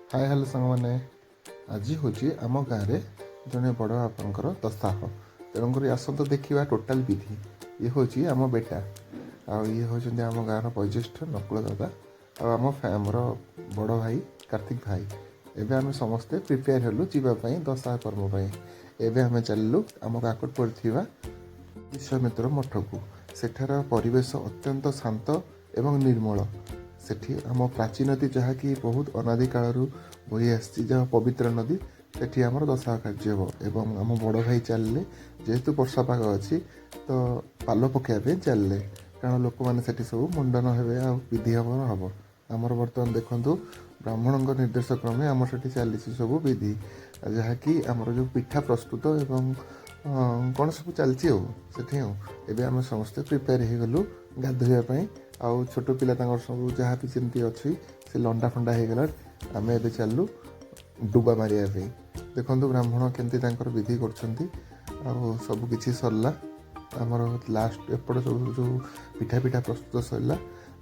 ହାଏ, hello ସାଙ୍ଗମାନେ। ଆଜି ହେଉଛି ଆମ ଗାଁରେ ଜଣେ ବଡ଼ ବାପାଙ୍କର ଦଶାହ। ତେଣୁକରି ଆସନ୍ତୁ ଦେଖିବା ଟୋଟାଲ୍ ବିଧି। ଇଏ ହେଉଛି ଆମ ବେଟା ଆଉ ଇଏ ହେଉଛନ୍ତି ଆମ ଗାଁର ବୟୋଜ୍ୟେଷ୍ଠ ନକୁଳ ଦାଦା ଆଉ ଆମର ବଡ଼ ଭାଇ କାର୍ତ୍ତିକ ଭାଇ। ଏବେ ଆମେ ସମସ୍ତେ ପ୍ରିପେୟାର ହେଲୁ ଯିବା ପାଇଁ, ଦଶାହ କର୍ମ ପାଇଁ। ଏବେ ଆମେ ଚାଲିଲୁ ଆମ କାକଟପୁରରେ ଥିବା ବିଶ୍ୱାମିତ୍ର ମଠକୁ। ସେଠାର ପରିବେଶ ଅତ୍ୟନ୍ତ ଶାନ୍ତ ଏବଂ ନିର୍ମଳ। ସେଠି ଆମ ପ୍ରାଚୀ ନଦୀ, ଯାହାକି ବହୁତ ଅନାଦି କାଳରୁ ବହି ଆସିଛି, ଯାହା ପବିତ୍ର ନଦୀ, ସେଠି ଆମର ଦଶାହ କାର୍ଯ୍ୟ ହେବ। ଏବଂ ଆମ ବଡ଼ ଭାଇ ଚାଲିଲେ, ଯେହେତୁ ବର୍ଷା ପାଗ ଅଛି ତ ପାଲ ପକାଇବା ପାଇଁ ଚାଲିଲେ, କାରଣ ଲୋକମାନେ ସେଠି ସବୁ ମୁଣ୍ଡନ ହେବେ ଆଉ ବିଧି ହବ। ଆମର ବର୍ତ୍ତମାନ ଦେଖନ୍ତୁ, ବ୍ରାହ୍ମଣଙ୍କ ନିର୍ଦ୍ଦେଶ କ୍ରମେ ଆମର ସେଠି ଚାଲିଛି ସବୁ ବିଧି, ଯାହାକି ଆମର ଯେଉଁ ପିଠା ପ୍ରସ୍ତୁତ ଏବଂ କ'ଣ ସବୁ ଚାଲିଛି ଆଉ ସେଠି। ଆଉ ଏବେ ଆମେ ସମସ୍ତେ ପ୍ରିପେୟାର ହେଇଗଲୁ ଗାଧୋଇବା ପାଇଁ। ଆଉ ଛୋଟ ପିଲା ତାଙ୍କର ସବୁ ଯାହା ବି ଯେମିତି ଅଛି, ସେ ଲଣ୍ଡା ଫଣ୍ଡା ହେଇଗଲା। ଆମେ ଏବେ ଚାଲିଲୁ ଡୁବା ମାରିବା ପାଇଁ। ଦେଖନ୍ତୁ, ବ୍ରାହ୍ମଣ କେମିତି ତାଙ୍କର ବିଧି କରୁଛନ୍ତି। ଆଉ ସବୁ କିଛି ସରିଲା ଆମର। ଲାଷ୍ଟ ଏପଟେ ସବୁ ଯେଉଁ ପିଠା ପିଠା ପ୍ରସ୍ତୁତ ସରିଲା।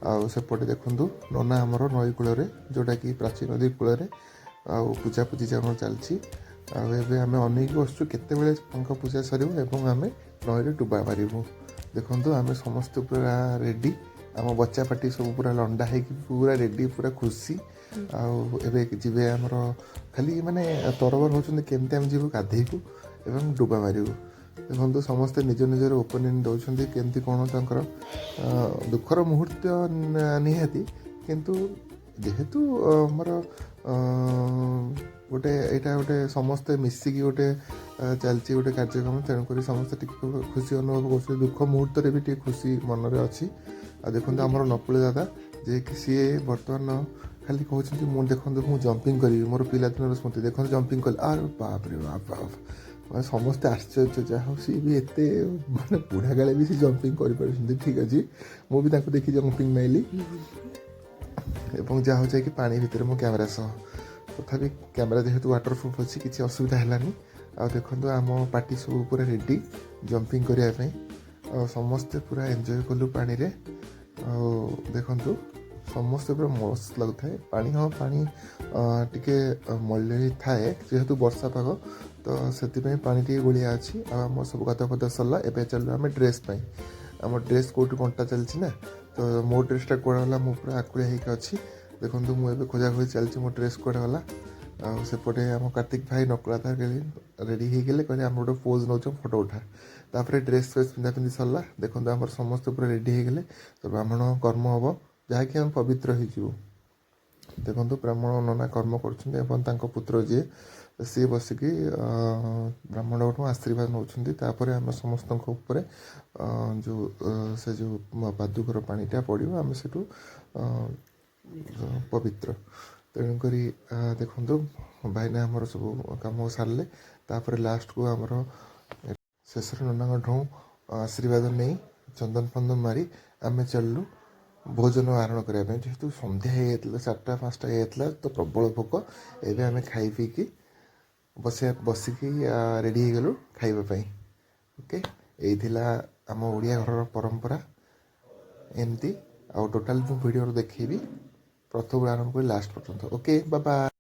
ଆଉ ସେପଟେ ଦେଖନ୍ତୁ, ନନା ଆମର ନଈ କୂଳରେ, ଯେଉଁଟାକି ପ୍ରାଚୀ ନଦୀ କୂଳରେ, ଆଉ ପୂଜାପୂଜି ଆମର ଚାଲିଛି। ଆଉ ଏବେ ଆମେ ଅନେଇକି ବସୁଛୁ କେତେବେଳେ ତାଙ୍କ ପୂଜା ସରିବ ଏବଂ ଆମେ ନଈରେ ଡୁବା ମାରିବୁ। ଦେଖନ୍ତୁ, ଆମେ ସମସ୍ତେ ପୁରା ରେଡ଼ି। ଆମ ବଚ୍ଚା ପାଟି ସବୁ ପୁରା ଲଣ୍ଡା ହେଇକି ପୁରା ରେଡ଼ି, ପୁରା ଖୁସି। ଆଉ ଏବେ ଯିବେ ଆମର, ଖାଲି ମାନେ ତରବର ହେଉଛନ୍ତି କେମିତି ଆମେ ଯିବୁ, ଗାଧେଇବୁ ଏବଂ ଡୁବା ମାରିବୁ। ଦେଖନ୍ତୁ, ସମସ୍ତେ ନିଜ ନିଜର ଓପିନିଅନ୍ ଦେଉଛନ୍ତି କେମିତି କ'ଣ ତାଙ୍କର ଦୁଃଖର ମୁହୂର୍ତ୍ତ ନିହାତି, କିନ୍ତୁ ଯେହେତୁ ଆମର ଗୋଟେ ଏଇଟା ଗୋଟେ ସମସ୍ତେ ମିଶିକି ଗୋଟେ ଚାଲିଛି ଗୋଟେ କାର୍ଯ୍ୟକ୍ରମ, ତେଣୁକରି ସମସ୍ତେ ଟିକେ ଖୁସି ଅନୁଭବ କରୁଛନ୍ତି। ଦୁଃଖ ମୁହୂର୍ତ୍ତରେ ବି ଟିକେ ଖୁସି ମନରେ ଅଛି। ଆଉ ଦେଖନ୍ତୁ, ଆମର ନକୁଳ ଦାଦା ଯିଏକି, ସିଏ ବର୍ତ୍ତମାନ ଖାଲି କହୁଛନ୍ତି, ମୁଁ ଦେଖନ୍ତୁ, ମୁଁ ଜମ୍ପିଂ କରିବି, ମୋର ପିଲାଦିନର ସ୍ମୃତି। ଦେଖନ୍ତୁ, ଜମ୍ପିଂ କଲେ। ଆରେ ବାପରେ ବାପ ବାପ! ମାନେ ସମସ୍ତେ ଆଶ୍ଚର୍ଯ୍ୟ। ଯାହା ହଉ, ସିଏ ବି ଏତେ ମାନେ ବୁଢ଼ା କାଳେ ବି ସେ ଜମ୍ପିଂ କରିପାରୁଛନ୍ତି। ଠିକ୍ ଅଛି, ମୁଁ ବି ତାଙ୍କୁ ଦେଖି ଜମ୍ପିଂ ମାଇଲି ଏବଂ ଯାହା ହଉ ଯାଇକି ପାଣି ଭିତରେ ମୋ କ୍ୟାମେରା ସହ। ତଥାପି କ୍ୟାମେରା ଯେହେତୁ ୱାଟର ପ୍ରୁଫ୍ ଅଛି, କିଛି ଅସୁବିଧା ହେଲାନି। ଆଉ ଦେଖନ୍ତୁ, ଆମ ପାର୍ଟି ସବୁ ପୁରା ରେଡ଼ି ଜମ୍ପିଂ କରିବା ପାଇଁ। ଆଉ ସମସ୍ତେ ପୁରା ଏନ୍ଜୟ କଲୁ ପାଣିରେ। ଆଉ ଦେଖନ୍ତୁ, ସମସ୍ତେ ପୁରା ମସ୍ତ ଲାଗୁଥାଏ ପାଣି। ହଁ, ପାଣି ଟିକେ ମଳିଆ ଥାଏ, ଯେହେତୁ ବର୍ଷା ପାଗ, ତ ସେଥିପାଇଁ ପାଣି ଟିକେ ଗୋଳିଆ ଅଛି। ଆଉ ଆମ ସବୁ ଗାଧୁଆ ପାଧୁଆ ସରିଲା। ଏବେ ଚାଲିଲୁ ଆମେ ଡ୍ରେସ୍ ପାଇଁ। ଆମ ଡ୍ରେସ୍ କେଉଁଠି କଣ୍ଟା ଚାଲିଛି ନା, ତ ମୋ ଡ୍ରେସ୍ଟା କୁଆଡ଼େ ଗଲା? ମୁଁ ପୁରା ଆକୁଳିଆ ହେଇକି ଅଛି। ଦେଖନ୍ତୁ, ମୁଁ ଏବେ ଖୋଜାଖୋଜି ଚାଲିଛି, ମୋ ଡ୍ରେସ୍ କୁଆଡ଼େ ଗଲା। ଆଉ ସେପଟେ ଆମ କାର୍ତ୍ତିକ ଭାଇ, ନକୁଳା ରେଡ଼ି ହେଇଗଲେ। କହିଲେ, ଆମର ଗୋଟେ ପୋଜ୍ ନେଉଛ, ଫଟୋ ଉଠା। ତାପରେ ଡ୍ରେସ୍ ଫ୍ରେସ୍ ପିନ୍ଧା ପିନ୍ଧି ସରିଲା। ଦେଖନ୍ତୁ, ଆମର ସମସ୍ତେ ପୁରା ରେଡ଼ି ହେଇଗଲେ। ତ ବ୍ରାହ୍ମଣ କର୍ମ ହେବ, ଯାହାକି ଆମେ ପବିତ୍ର ହେଇଯିବୁ। ଦେଖନ୍ତୁ, ବ୍ରାହ୍ମଣ ନନା କର୍ମ କରୁଛନ୍ତି ଏବଂ ତାଙ୍କ ପୁତ୍ର ଯିଏ, ସିଏ ବସିକି ବ୍ରାହ୍ମଣଙ୍କଠୁ ଆଶୀର୍ବାଦ ନେଉଛନ୍ତି। ତାପରେ ଆମେ ସମସ୍ତଙ୍କ ଉପରେ ଯେଉଁ ସେ ଯେଉଁ ପାଦୁକର ପାଣିଟା ପଡ଼ିବ, ଆମେ ସେଠୁ ପବିତ୍ର। ତେଣୁକରି ଦେଖନ୍ତୁ, ଭାଇନା ଆମର ସବୁ କାମ ସାରିଲେ। ତାପରେ ଲାଷ୍ଟକୁ ଆମର ଶେଷରେ ନନାଙ୍କ ଠୁଁ ଆଶୀର୍ବାଦ ନେଇ, ଚନ୍ଦନ ଫନ୍ଦନ ମାରି ଆମେ ଚାଲିଲୁ ଭୋଜନ ଆହରଣ କରିବା ପାଇଁ। ଯେହେତୁ ସନ୍ଧ୍ୟା ହେଇଯାଇଥିଲା, 4ଟା 5ଟା ହେଇଯାଇଥିଲା, ତ ପ୍ରବଳ ଭୋକ। ଏବେ ଆମେ ଖାଇ ପିଇକି ବସିବା, ବସିକି ରେଡ଼ି ହେଇଗଲୁ ଖାଇବା ପାଇଁ। ଓକେ, ଏଇ ଥିଲା ଆମ ଓଡ଼ିଆ ଘରର ପରମ୍ପରା ଏମିତି। ଆଉ ଟୋଟାଲ୍ ମୁଁ ଭିଡ଼ିଓରୁ ଦେଖେଇବି ପ୍ରଥମରୁ ଆରମ୍ଭ କରି ଲାଷ୍ଟ ପର୍ଯ୍ୟନ୍ତ। Okay, bye.